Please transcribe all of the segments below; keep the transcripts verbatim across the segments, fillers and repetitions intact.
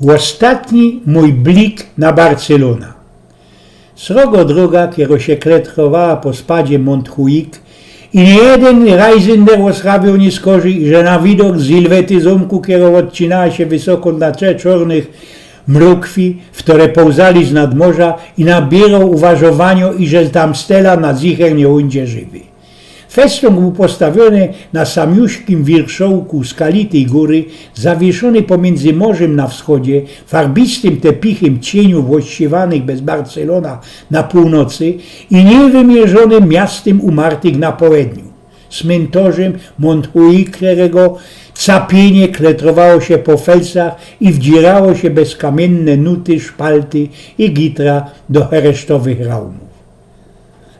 Ôstatni mōj blik na Barcelōna. Srogo droga, kero sie kletrowała po spadzie Montjuïc i niy jedyn Reisender ôsrawioł niy skorzij, iże na widok z Ilwety zōmku, kero ôdcinała sie wysoko na tle czōrnych mrōkwi, wtore połzali znad morza i nabiyrŏ uważowaniŏ, iże tam stela na zicher niy ōndzie żywy. Festōng bōł postawiōny na samiuśkim wierzchołku skality gōry, zawieszōny pomiyndzy morzym na wschodzie, farbistym tepichym cieniu ôsciywanych bez Barcelōna na pōłnocy i niywymierzōnym miastym umartych na połedniu, smyntorzym Montjuïc, kerego capienie kletrowało sie po felsach i wdzierało sie bez kamiynnŏ nuty, szpalty i gitra do heresztowych raumōw.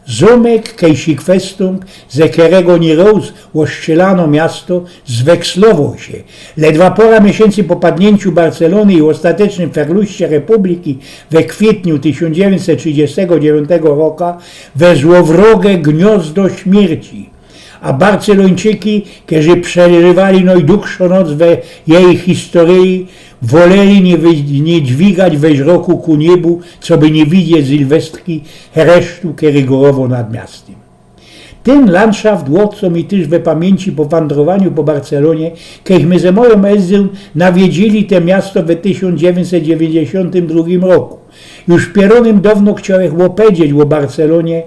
Zōmek, kejsik festōng, ze kerego niyroz ôszczelano miasto, zwekslowoł sie. Ledwa pora miesiyncy po padniyńciu Barcelōny i ôstatecznym ferluście republiki we kwietniu tysiōnc dziewiyńćset trzidziestego dziewiyńtego roka we złowroge gniŏzdo śmierci. A Barcelōńczyki, kerzi przeżywali nojdugszo noc we jeji historyji, woleli niy wy-, niy dźwigać wyzroku ku niybu, coby niy widzieć Sylwestrki, heresztu, kery gōrowoł nad miastym. Tyn landszaft ôstŏł mi tyż we pamiyńci po wandrowaniu po Barcelōnie, kej my ze mojōm Elzōm nawiedzieli te miasto we tysiōnc dziewiyńćset dziewiyńćdziesiōntym drugim roku. Już pierōnym downo chciołech ôpedzieć ô Barcelōnie,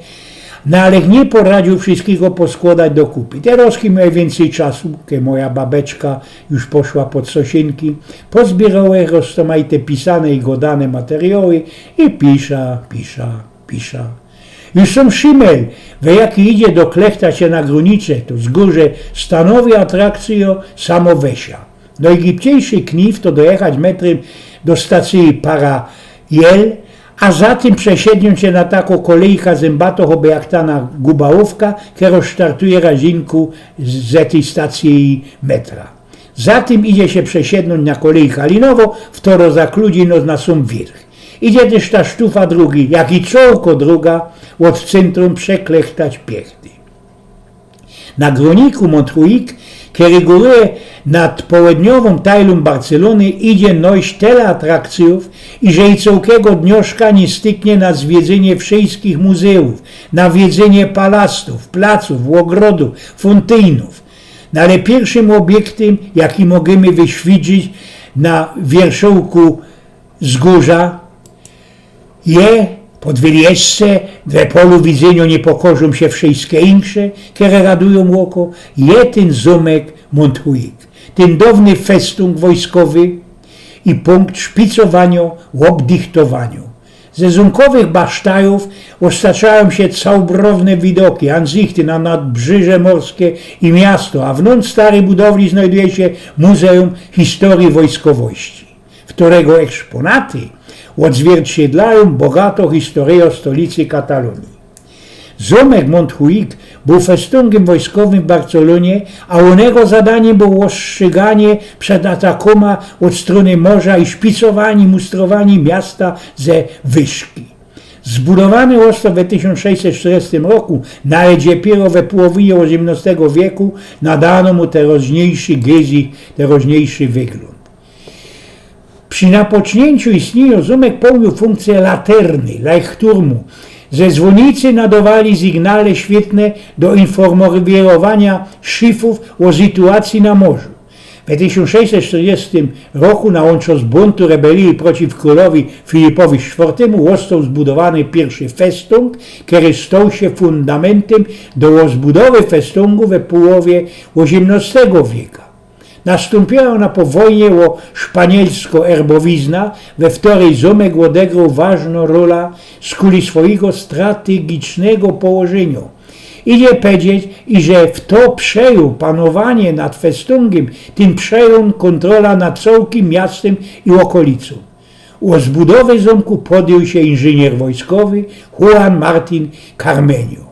no ale niy poradziōł wszyskigo poskłŏdać do kupy. Terŏz, kej mōm wiyncyj czasu, kej moja babeczka już poszła pod sosynki, pozbiyrŏłech roztōmajte pisane i gŏdane materioły i pisza, pisza, pisza. Już sōm szimel, we jaki idzie do Klechta sie na grōnice, to wzgōrze stanowi atrakcyjŏ samo we sia. Nojgibciejszy kniw to dojechać metrym do stacyji Parajel, a zatym przesiedniōńć sie na takõ kolejka zymbatõ, choby jak ta na Gubałowka, kerŏ startuje razinku z, ze tyj stacyji metra. Zatym idzie sie przesiedniōńć na kolejka linowo, wtorŏ zakludzi nŏs na sōm wiyrch. Idzie tyż ta sztufa drugi, jak i cołkõ droga ôd cyntrum przeklechtać piechty. Na grōniku Montjuïc, kery gōruje nad połedniowōm tajlōm Barcelōny, idzie nojś tela atrakcyjōw, iże i cołkigo dnioszka niy styknie na zwiedzynie wszyskich muzejōw, na wiedzynie palastōw, placōw, ôgrodōw, fōntyjnōw. No ale piyrszym ôbiyktym, jaki możymy wyświdrzić na wierzchołku wzgōrza, je, pod wieljeżce, we polu widzyniŏ niy pokorzōm sie wszyske insze, kere radujōm ôko, je tyn zōmek Montjuïc, tyn downy festōng wojskowy i pōnkt szpicowaniŏ, ôbdichtowaniŏ. Ze zōmkowych basztajōw ôstaczajōm sie całbrowne widoki, anzichty na nadbrzeże morskie i miasto, a wnōntrz stary budowli znajduje sie Muzejōm Historyje Wojskowości, wtorego ekspōnaty ôdzwierciedlajōm bogatõ historyjõ stolicy Katalōnije. Zōmek Montjuïc bōł festōngym wojskowym w Barcelōnie, a ônego zadaniym było ôstrzeganie przed atakōma ôd strōny morza i szpicowanie, mustrowanie miasta ze wyżki. Zbudowany ôstoł we tysiōnc sześćset sztyrdziestym roku, no ale dopiyro we połowinie ôziymnŏstego wieku nadano mu terŏzniejszy gezik, terŏzniejszy wyglōnd. Przi napoczniynku istniyniŏ zōmek pełniōł fōnkcyjõ laterny, Leuchtturmu. Ze zwōnicy nadŏwali sygnale świytlne do infōrmowiyrowania szefōw ô sytuacyji na morzu. We tysiōnc sześćset sztyrdziestym roku na łōnczo z bōntu rebelyje przeciw krōlowi Filipowi Sztwŏrtymu ôstoł zbudowany piyrszy festōng, kery stoł sie fundamyntym do ôzbudowy festōngu we połowie ôziymnŏstego wieka. Nastōmpiła ôna po wojnie ô szpanielsko erbowizna, we wtorej zōmek ôdegroł ważnõ rola skuli swojigo strategicznego położyniŏ. Idzie powiedzieć, iże fto przejōn panowanie nad festōngym, tyn przejōn kōntrola nad cołkim miastym i ôkolicōm. Ô zbudowã zōmku podjōn sie inżynier wojskowy Juan Martin Carmenio.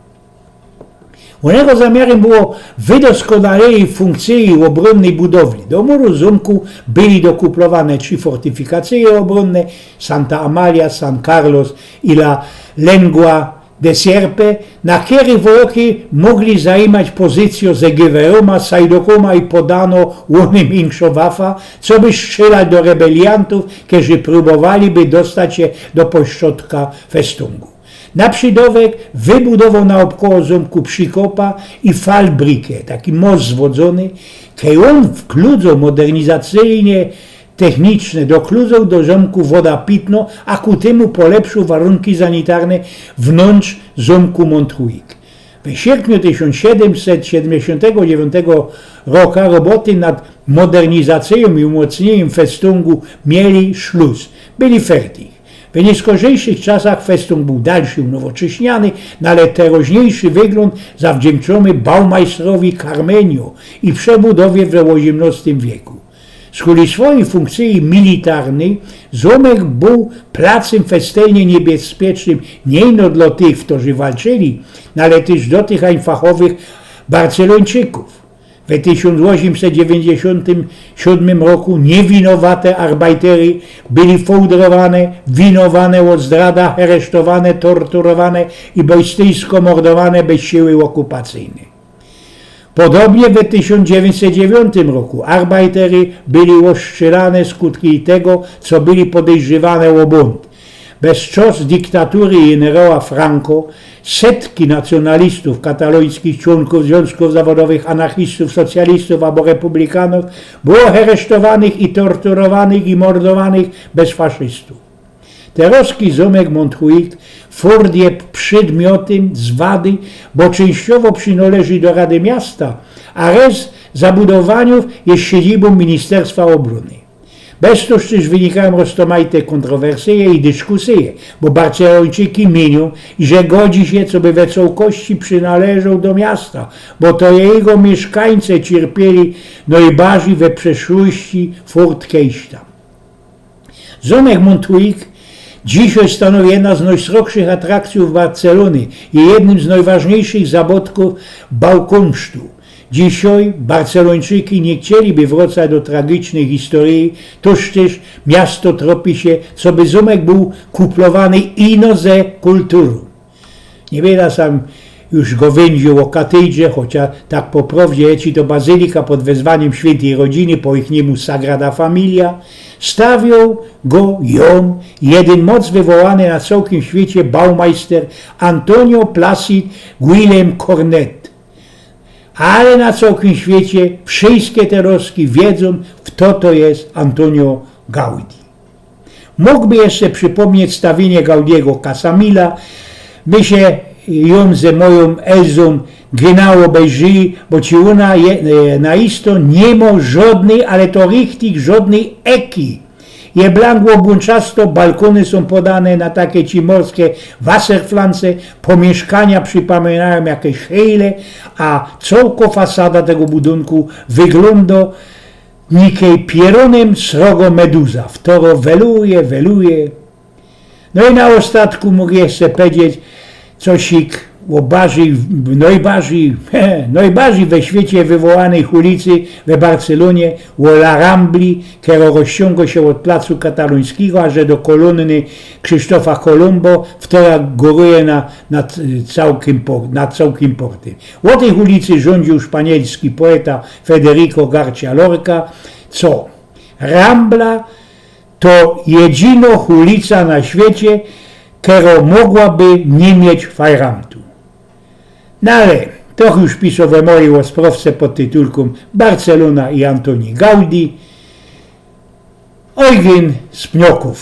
Ônego zamiarym było wydoskonalejōnie fōnkcyje ôbrōnnyj budowli. Do muru zōmku były dokuplowane trzi fortyfikacyje ôbrōnne: Santa Amalia, San Carlos i La Lengua Desierpy, na kerych wojoki mōgli zajimać pozycyjo ze gewerōma, sajdokōma i podano ônym inkszŏ wafa, coby strzelać do rebeliantōw, kerzy prōbowaliby dostać sie do pośrodka festōngu. Na przidŏwek wybudowoł naôbkoło zōmku przikopã i falbrikã, taki most zwodzōny, kej ôn wkludzoł modernizacyjne techniczne, dokludzoł do zōmku woda pitnŏ, a ku tymu polepszoł warōnki sanitarne wnōntrz zōmku Montrujk. We sierpniu tysiōnc siedymset siedymdziesiōntego dziewiōntego roka roboty nad modernizacyjōm i umocniyniym festōngu mieli szlus. Byli fertig. We niyskorzejszych czasach festōng bōł dalszy unowocześniany, no ale teroźniejszy wyglōnd zawdziynczōmy baumajstrowi Carmenio i przebudowie we ôziymnŏstym wieku. Skuli swojij fōnkcyji militarnyj zōmek bōł placym festelnie niebezpiecznym niy ino dlŏ tych, ftorzy walczyli, no ale tyż do tych ajnfachowych Barcelōńczikōw. We tysiōnc ôziymset dziewiyńćdziesiōntym siōdmym roku niywinowate arbajtery byli fołdrowane, winowane ô zdradã, heresztowane, torturowane i bojsztyńsko mordowane bez siły ôkupacyjnyj. Podobnie we tysiōnc dziewiyńćset dziewiyńtym roku arbajtery byli ôstrzelane skutki tego, co byli podejrzywane ô bōnt. Bez czas dyktatury jeneroła Franco setki nacjōnalistōw katalońskich, człōnkōw zwiōnzkōw zawodowych, anarchistōw, socjalistōw abo republikanōw było heresztowanych i torturowanych i mordowanych bez faszystōw. Terŏzki zōmek Montrujk fort je przedmiotym zwady, bo czynściowo przinŏleży do Rady Miasta, a reszta zabudowaniōw je siedzibōm Ministerstwa Ôbrōny. Bez to tyż wynikajōm roztōmajte kōntrowersyje i dyszkusyje, bo Barcelōńczyki miyniōm, iże godzi sie, coby we cołkości przinŏleżoł do miasta, bo to jego miyszkańce cierpieli nojbardzij we przeszłości fort kejś tam. Zōmek Montrujk dzisiej stanowi jedna z nojsrogszych atrakcyjōw Barcelōny i jednym z nojważniejszych zabŏtkōw bałkōnsztu. Dzisiej Barcelōńczyki niy chcieliby wrŏcać do tragicznyj historyje, tōż tyż miasto tropi sie, coby zōmek bōł kuplowany ino ze kulturōm. Niy byda sam już gŏwyndziōł ô katejdrze, chociŏż tak po prŏwdzie je to bazylika pod wezwaniym Świyntyj Rodziny, po ich niymu Sagrada Familia, stawioł go jōm jedyn moc wywołany na cołkim świecie baumajster Antonio Placide Guillem Cornet. Ale na cołkim świecie wszyjske terŏzki wiedzōm, fto to je Antonio Gaudi. Mōgłby jeszcze przipōmnieć stawiynie Gaudiego Casamila. My sie jōm ze mojōm Elzōm gynŏ ôbejrzyli, bo ci ôna je, e, na isto niy mŏ żŏdnyj, ale to richtig żŏdnyj eki. Je blank ôbłōnczasto, balkōny sōm podane na take ci morske wasserflanse, pōmiyszkania przipōminajōm jakeś hejle, a cołkŏ fasada tego budynku wyglōndŏ nikej pierōnym srogŏ meduza, ftorŏ weluje, weluje. No i na ôstatku mōg jeszcze pedzieć cosik ô bardzij, nojbardzij, nojbardzij we świecie wywołanyj ulicy we Barcelōnie, ô La Rambli, kerŏ rozciōngŏ sie ôd placu Katalōńskigo aże do kolumny Krzysztofa Kolumbo, ftora gōruje na, nad, cołkim po-, nad cołkim portym. Ô tyj ulicy rzōndziōł szpanielski poeta Federico García Lorca, co Rambla to jedynŏ ulica na świecie, kerŏ mōgłaby niy mieć fajramtu. No ale, to już pisoł we mojij ôsprŏwce pod tytulkōm Barcelōna i Antoni Gaudi. Ojgyn z Pniokōw.